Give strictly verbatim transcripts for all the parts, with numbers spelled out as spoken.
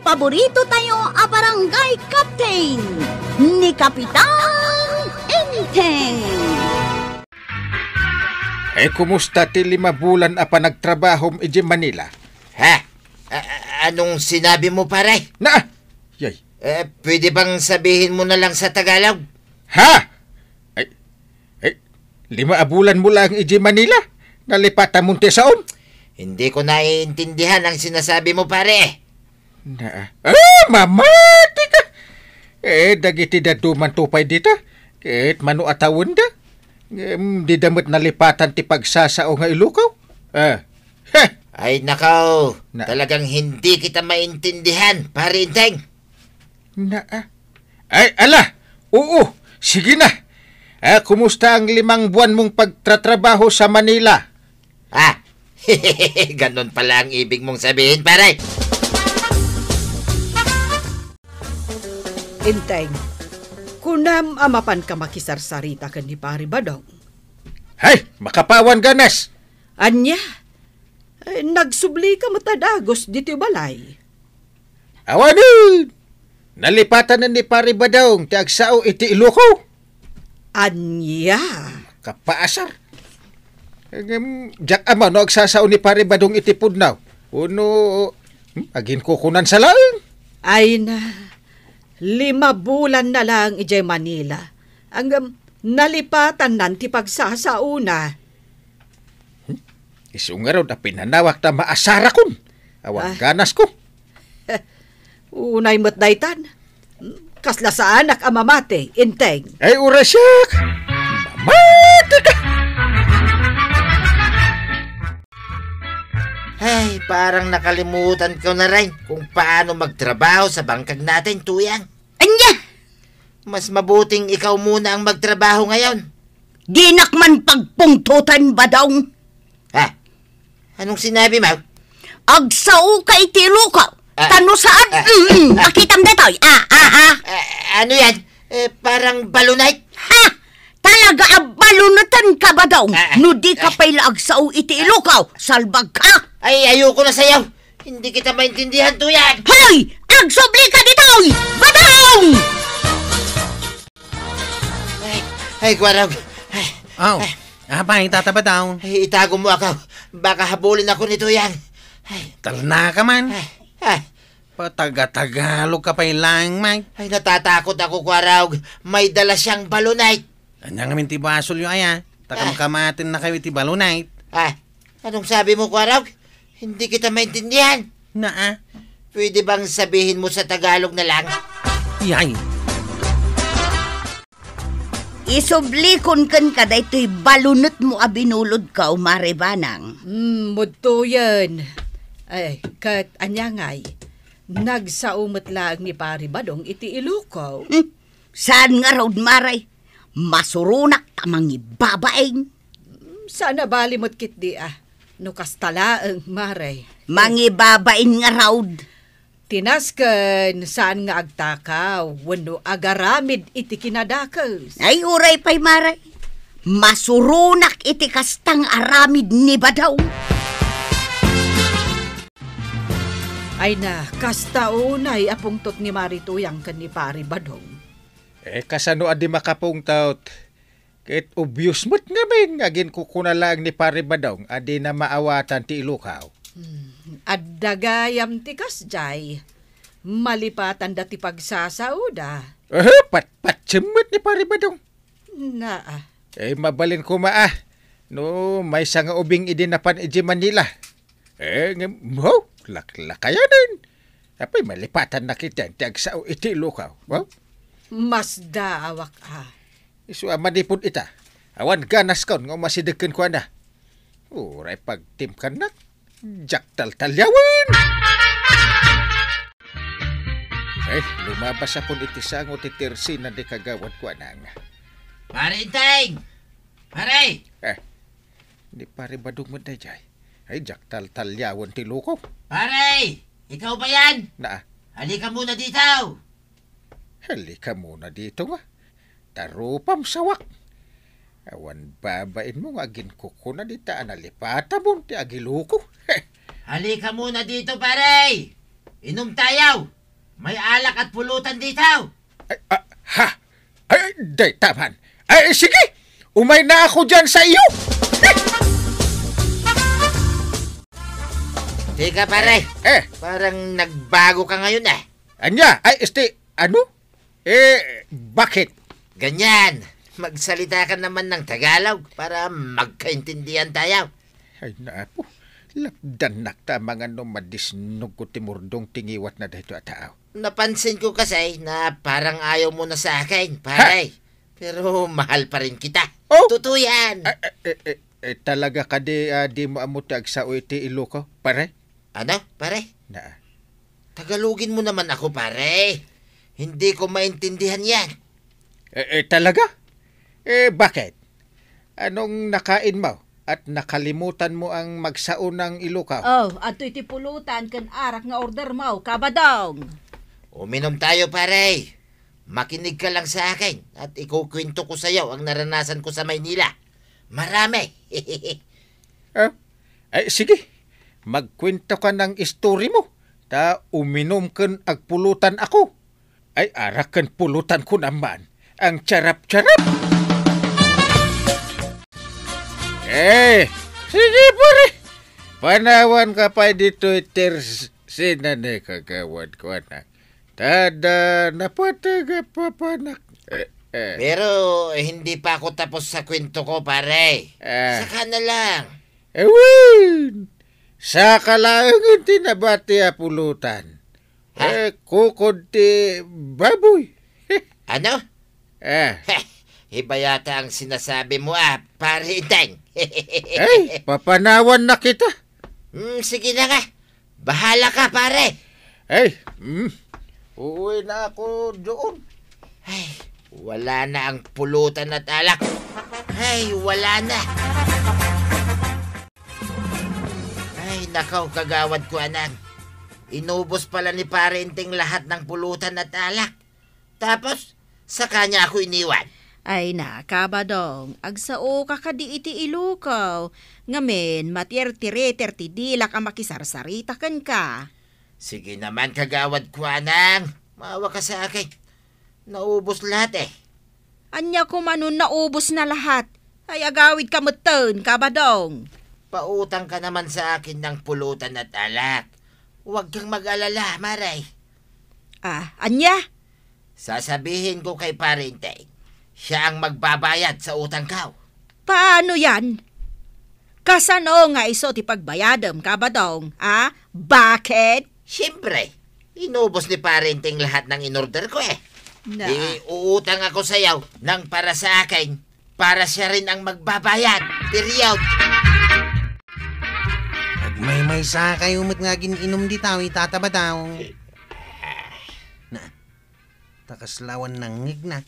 Paborito tayo a barangay captain, ni Kapitan Enteng. Eh, kumusta ti lima bulan a panagtrabahom idiay Manila? Ha? A-, a-, anong sinabi mo, pare? Na! Yay. Eh, pwede bang sabihin mo na lang sa Tagalog? Ha? Ay, ay, lima a bulan mo lang idiay Manila? Nalipatam ti saom? Hindi ko naiintindihan ang sinasabi mo, pare. Na, ah, mamati ka! Eh, dagiti dadduma pay dita. Ket mano a tawenda? Ngem, dida met nalipatan ti pagsasao nga Ilocos? Ah, heh! Ay, nakaw! Na- Talagang hindi kita maintindihan, pare Enteng. Na, ah. Ay, ala! Oo, sige na. Ah, kumusta ang limang buwan mong pagtratrabaho sa Manila? Ah, ganun pala ang ibig mong sabihin, pare. Enteng, kunam a mapanka makisarsarita ken ni Pare Badong. Hay, makapawan ganas! Ania? Eh, nagsublika met a dagus ditoy balay. Awanen! Nalipatan ni Pare Badong ti agsao iti Ilocos. Ania? Kapaasar. Ngem, diak ammo no agsasao ni Pare Badong iti pudno. Wenno, hmm, aginkukunan sa laeng. Ay na, lima bulan na lang idiay Manila. Ngem, nalipatanna ti pagsasaona. Hmm? Isu ngarud a pinanawak ta maasarakon. Awan Ah. ganasko. Unay met daytan. Kasla saanak a mamati, Enteng. Ay, uray siak! Mamati ka! Ay, parang nakalimutan ko na rin kung paano magtrabaho sa bangkag natin, Tuyang. Anya? Mas mabuting ikaw muna ang magtrabaho ngayon. Dinak man pagpungtotan, Badong. Ha? Anong sinabi mo? Agsao ka iti Ilocos. Ah. Tano saan? Ah. Mm, ah. Akitam datoy. Ah, ah, ah. Ah, ano yan? Eh, parang balonite. Ha? Talaga a baloniten ka, Badong. Ah, ah. No di ka Ah. pay la agsao iti Ilocos, salbag ka. Ay, ayoko na sayaw. Hindi kita maintindihan, Tuyang. Hoy! Agsubli ka ditoy! Badong! Ay, ay, Kuwarog. Ay, Aw, ay. Apay, Tata Badong. Ay, itago mo ako. Baka habulin ako ni Tuyang. Ay. Talna ka man. Ay, ay. Patagatagalog ka pay lang, Mike. Ay, natatakot ako, Kuwarog. May dala siyang balonite. Anya ngamin ti basolyo aya? Ah. Takamkamaten na kayo iti balonite. Ah, anong sabi mo, Kuwarog? Hindi kita maintindihan. Naa? Pwede bang sabihin mo sa Tagalog na lang? Yay! Isublikon kenka daytoy balonetmo a binulodko, Mare Banang. Hmm, mudtoyen. Ay, ket ania ngay? Nagsao met laeng ni Pare Badong iti Ilocos. Hmm, saan ngarud, Mare? Masuronak ta mangibabain. Saan a bali met ketdi a. No kasta laeng, Mare. Mangibabain ngarud. Ti nasken, saan nga agtakaw wenno agaramid iti kinadakes. Ay, uray pay, Mare. Masuronak iti kasta nga aramid ni Badong. Ay na, kasta unay a pungtot ni Mare Tuyang ken ni Pare Badong. Eh, kasano a di makapungtot? Ket obvious met ngamin nga aginkukuna laeng ni Pare Badong a dina maawatan ti Ilocos. Hmm, adda gayam ti kasdiay. Malipatanda ti pagsasaoda. Eh, patpatsem met ni Pare Badong. Naa. Eh, mabalin koma a. No, maysa nga ubing idi napan idiay Manila. Eh, ngem, mo, laklakayanen. Apay, malipatannak iti agsao iti Ilocos, wa? Masdaawak a. Isu a manipud ita. Awan ganaskon nga umasideg kenkuana. Uray pagtimkannak, diak taltaliawen. Eh, lumabas a pon iti sango ti tersina di kagawad kuana nga. Pare Enteng! Pare! Eh, ni Pare Badong met daydiay. Ay, diak taltaliawen ti Ilocos. Pare! Ikaw ba yan? Naa. Halika muna dito! Halika muna dito nga. Ta rupam sawak. Awan babainmo nga aginkukuna dita a nalipatamon ti ag-Ilocos. Halika muna dito, pare! Inom tayo! May alak at pulutan dito. Ay, ah, ha? Ay, dayta man. Ay, sige! Umayna ako diyan sa iyo! Teka, pare. Eh. Parang nagbago ka ngayon, eh. Anya? Ay, este, ano? Eh, bakit? Ganyan. Magsalita ka naman ng Tagalog para magkaintindihan tayo. Ay, naapo. Lapdannak ta mangano madisnogko ti murdong ti ngiwatna daytoy a tao. Napansin ko kasi na parang ayaw mo na sa akin, pare. Ha? Pero mahal pa rin kita. Oh? Totoo yan. Ah, eh, eh, eh, eh, talaga kadi, ah, di mo ammo ti agsao iti Ilocao, pare? Ano, pare? Na. Tagalogin mo naman ako, pare. Hindi ko maintindihan yan. Eh, eh, talaga? Eh, bakit? Anong nakain mo? At nakalimutan mo ang magsao ng Ilocao? Oh, adtoy ti pulutan ken arak nga order mo, Kabadong. Uminom tayo, pare. Makinig ka lang sa akin at ikukwento ko sa'yo ang naranasan ko sa Maynila. Marami. Ah? Ay, sige. Magkwento ka ng istori mo. Ta uminom ken agpulutan ako. Ay, arak ken pulutan ko naman. Ang charap-charap! Eh, sige, pare. Panawan ka pa dito, Tersina, ne, kagawad ko, anak. Tada, napatag, papanak. Eh, eh. Pero, eh, hindi pa ako tapos sa kwento ko, pare. Ah. Saka na lang. Ewan! Saka laeng ti nabati a pulutan. Ha? Eh, kukod ti baboy. Ano? Eh. Heh, iba yata ang sinasabi mo, ah, pare Iteng. Ay, papanawan na kita. Hmm, sige na nga. Bahala ka, pare. Ay, mm. Uuwi na ako doon. Ay, wala na ang pulutan at alak. Ay, wala na. Ay, nakaw, kagawad ko, anang. Inubos pala ni Pare Enteng lahat ng pulutan at alak. Tapos, saka niya ako iniwan. Ay na, Kabadong, agsao ka kadi iti Ilocao, ngamin, matirtiriter ti dilak a makisarsarita kenka. Sige naman, kagawad ko, anang. Maawa ka sa akin. Naubos lahat, eh. Ania koma no naubos na lahat? Ay, agawid ka metten, Kabadong. Pautang ka naman sa akin ng pulutan at alak. Huwag kang mag-alala, Mare. Ah, ania? Sasabihin ko kay Pare Enteng, siya ang magbabayad sa utang ko. Paano yan? Kasano nga isu ti pagbayadem, Kabadong, a? Bakit? Siyempre, inubos ni Pare Enteng lahat ng inorder ko, eh. Na. Di uutang ako sayaw ng para sa akin, para siya rin ang magbabayad. Period. Agmaymaysa kayo met nga agin-inom ditoy, Tata Badong. Na, ta kasla awan nangngegna.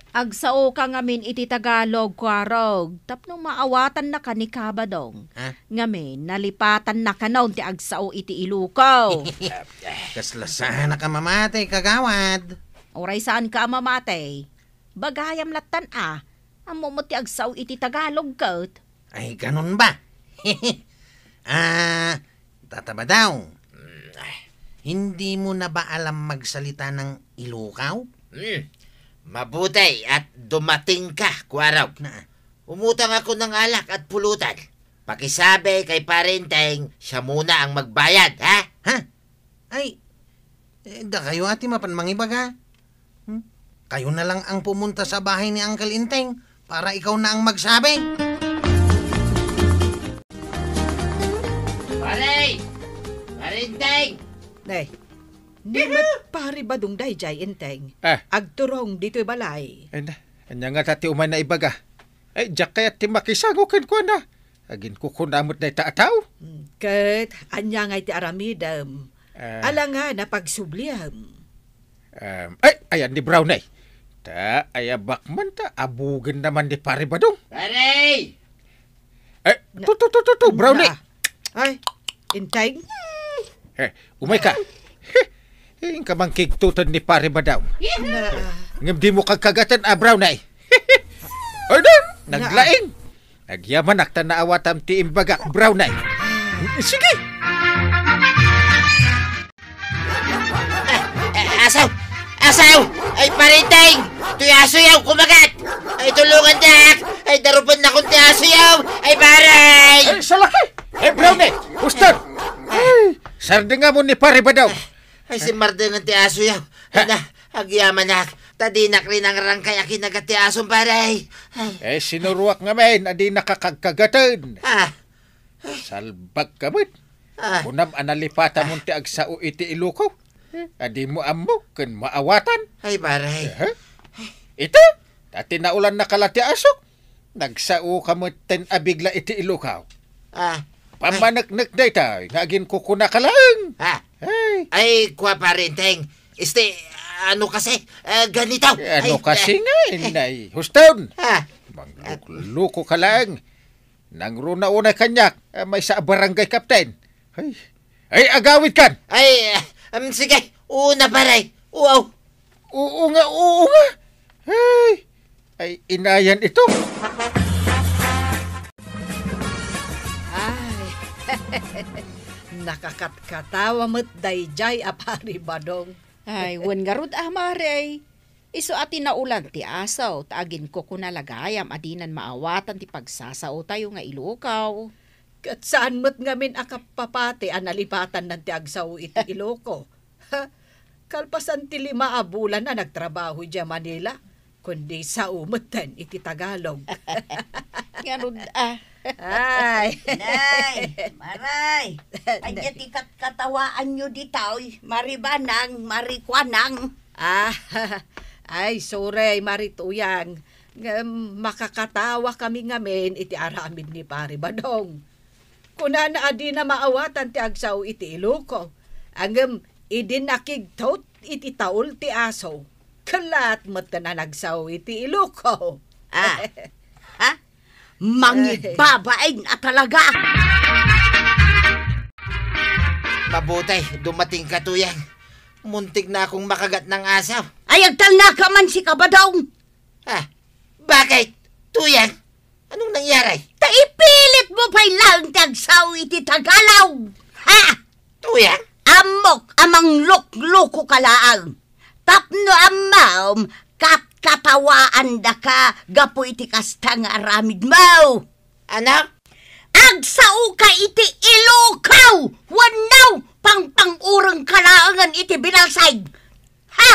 Agsao ka ngamin iti Tagalog, Kuarog, tapno maawatannaka ni Kabadong. Ha? Ngamin, nalipatannaka no ti agsao iti Ilocao. Kasla saan a mamati, kagawad. Uray saanka a mamati. Bagayam lattan a, ammo met ti agsao iti Tagalog ket. Ay, ganun ba? Ah, Tata Badong, mm, hindi mo na ba alam magsalita ng Ilocao? Hmm. Mabuti at dumating ka, Kuarog. Na? Umutang ako ng alak at pulutan. Pakisabi kay Pare Enteng, siya muna ang magbayad, ha? Ha? Ay, eh, dakayo a ti mapan mangibaga. Hmm? Kayo na lang ang pumunta sa bahay ni Uncle Enteng para ikaw na ang magsabi. Pare! Pare Enteng! Nay, ni met Pare Badong daydiay, Enteng. Ah. Agturong ditoy balay. Ay na, ania ngata ti umay na ibaga? Ay, diak kayat ti makisango kenkuana. Aginkukuna met dayta a tao. Mm, ket ania ngay ti aramidem? Ah. Alangan a pagsubliem. Um, ay, ayan ni Brownie. Ta, ayabak man ta, abugen naman ni Pare Badong. Pare! Eh, Na-, tu, tu, tu, tu, tu, Brownie. Na-, ay, Enteng. Eh, umay ka. Inka man kigtutan ni Pare Badong. Na-, Ngem di mo kagkagatan a Brownie. Ay, na, Na-, naglaing. Agyamanak ta naawatam ti imbagak, Brownie. Sige. Asaw! Ay, Pare Enteng! Toy asoyaw, kumagat! Ay, tulungandak! Ay, darupennakon ti asoyaw! Ay, pare! Ay, salaki! Ay, Brownie! Huston! Ay, sardengamon ni Pare Badong! Ay, simmardengen ti asoyaw! Ha? Ay na, agyamanak! Ta dinak rinangrangkay a kinagat ti asom, pare! Ay. Eh, sinuruak ngamin a dinaka kagkagaten! Ah! Salbagka met! Ah. Kunam a nalipatamon ti agsao iti ilukaw a dimo ammo ken maawatan. Ay, pare. Aha. Ita, ta tinaulannaka la ti asok. Nagsaoka metten a bigla iti ilukaw. Ah. Pammaneknek daytoy nga aginkukunaka laeng. Ah. Ay. Ay, kua, Pare Enteng. Este, ano kasi? Ah, ganito. Eh, ano Ay, kasi ah. nga, inay? Huston! Ah. Manglukluko ka laeng. Nangruna unay kaniak, a maysa a barangay captain. Ay, ay, agawidkan! Ay, ah, um, sige, una, pare. Wow. Oo nga, oo nga. Ay, ay, inayan ito. Ay, nakakatkatawa met daydiay a Pare Badong. Ay, wen ngarud a, Mare. Isu a tinaulan ti asaw, ta aginkukuna la gayam a dinan maawatan ti pagsasaotayo nga ilukaw. Ket saan met ngamin a kapapati a nalipatannan ti agsao iti iluko. Ha? Kalpasan ti lima a bulan a nagtrabaho idiay Manila, kundi sao metten iti Tagalog. Ngarud a. Ay. Nay, Maray, ania ti katkatawaanyo ditoy? Maribanang, marikuanang. Ah, ay, sorry, Mari Tuyang. Ngem makakatawa kami ngamin iti aramid ni Pare Badong. Kunana a dina maawatan ti agsao iti iluko. Ngem idi nakigtot iti taul ti aso, kellat metten a nagsao iti iluko. Ah, ha? Mangibabain a talaga! Mabuti, dumatingka, Tuyang. Muntik na akong makagat ng aso. Ay, agtalnaka man, sika, Badong! Ah, bakit? Tuyang, anong nangyari? Ta ipilit mo pay laeng ti agsao iti Tagalog! Ha? Tuyang? Ammok a manglukloko ka laeng. Tapno ammom, katkatawaandaka gapu iti kasta nga aramidmo. Ano? Agsaoka iti ilukaw wenno pangpang-urengka laengen iti binalsig. Ha?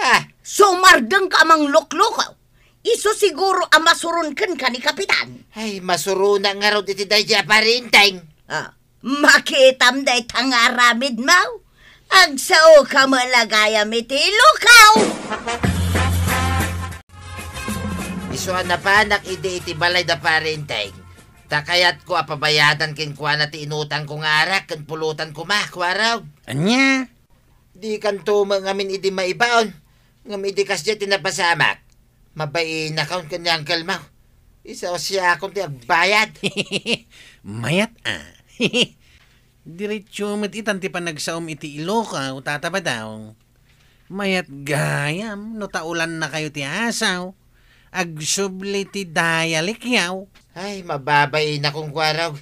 Ha? Sumardengka a manglukloko. Isu siguro a masuron kenka ni Kapitan. Ay, masuronak ngarud iti daydiay a Pare Enteng. Ah. Makitam dayta nga aramidmo. Agsaoka met la gayam iti ilukaw. Isu a napanak idi iti balay da Pare Enteng, ta kayatko a pabayadan kenkuana ti inutangko nga arak ken pulutan koma, kuarog. Ania? Dikanto met ngamin idi maibaon, ngem idi kasdiay ti napasamak, mabainakon ken ni uncle mo. Isu a siakon ti agbayad. Mayat a. Diretso met itan ti panagsaom iti ilukaw, Tata Badong. Mayat gayam no taulannakayo ti asaw. Agsubli ti dayalekyaw. Ay, mababainakon, kuarog.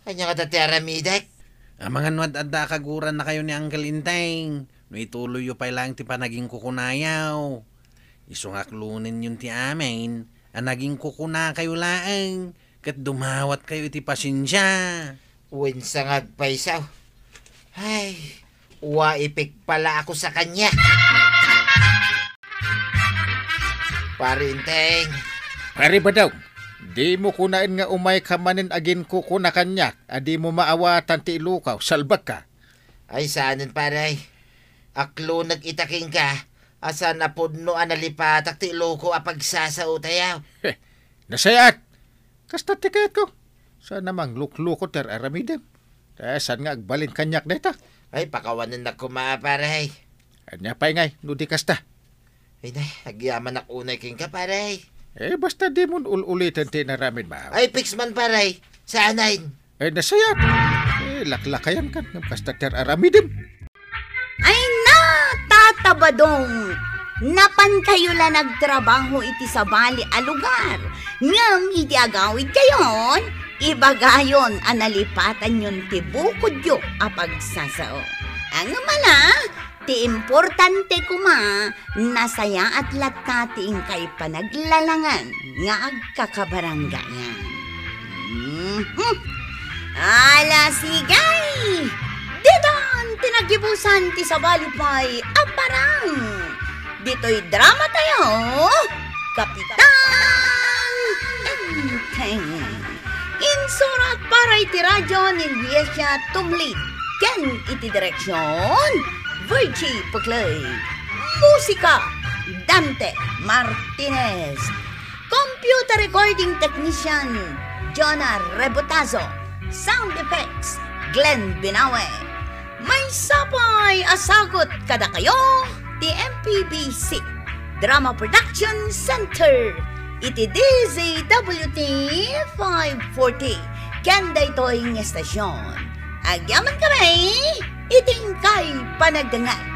Ania ngata ti aramidek? Amangan no ad-adda a kagurannakayo ni Uncle Enteng, no ituloyyo pay laeng ti panagingkukunayaw. Isu nga aklonenyon ti amin a nagingkukunakayo laeng ket dumawatkayo iti pasensia. Wen sa nga agpayso. Ay, wa ipigpalaak sa kaniak. Pare Enteng. Pare Badong, dimo kunaen nga umayka manen aginkukuna kaniak a dimo maawatan ti ilukaw, salbagka. Ay, saanen, pare. Aklonek ita kenka a saan a pudno a nalipatak ti ilukaw a pagsasaotayo. Heh, nasayaat. Kasta ti kayatko. Saan a manglukloko ti ar-aramidem. Ta saan nga agbalin kaniak dayta? Ay, pakawanennak koma, pare. Ania pay ngay, no di kasta? Ay na, agyamanak unay kenka, pare. Eh, basta dimon ul-uliten ti inaramidmo. Ay, fix man, pare. Saanen? Eh, nasayaat. Eh, laklakayankan ngem kasta ti ar-aramidem. Ay na, Tata Badong! Napankayo la nagtrabaho iti sabali a lugar. Ngem idi agawidkayon, ibagayon a nalipatanyon ti bukodyo a pagsasao. Ngem ala, Ti importante koma, nasayaat latta ti inkay panaglalangan nga agkakabarangayan. Mhm. Ala, sige! Ditan ti naggibusan ti sabali pay a parang. Ditoy drama tayo, Kapitan Enteng. Insurat para iti radio ni Liesia Tumlid ken iti direksion, Virgie Puclay. Musika, Dante Martinez. Computer recording technician, Jonah Rebotazo. Sound effects, Glenn Binawe. Maysa pay a sagut kadakayo ti M P B C Drama Production Center iti D Z W T five forty ken daytoy nga estasion. Agyamankami iti inkay panagdengngeg.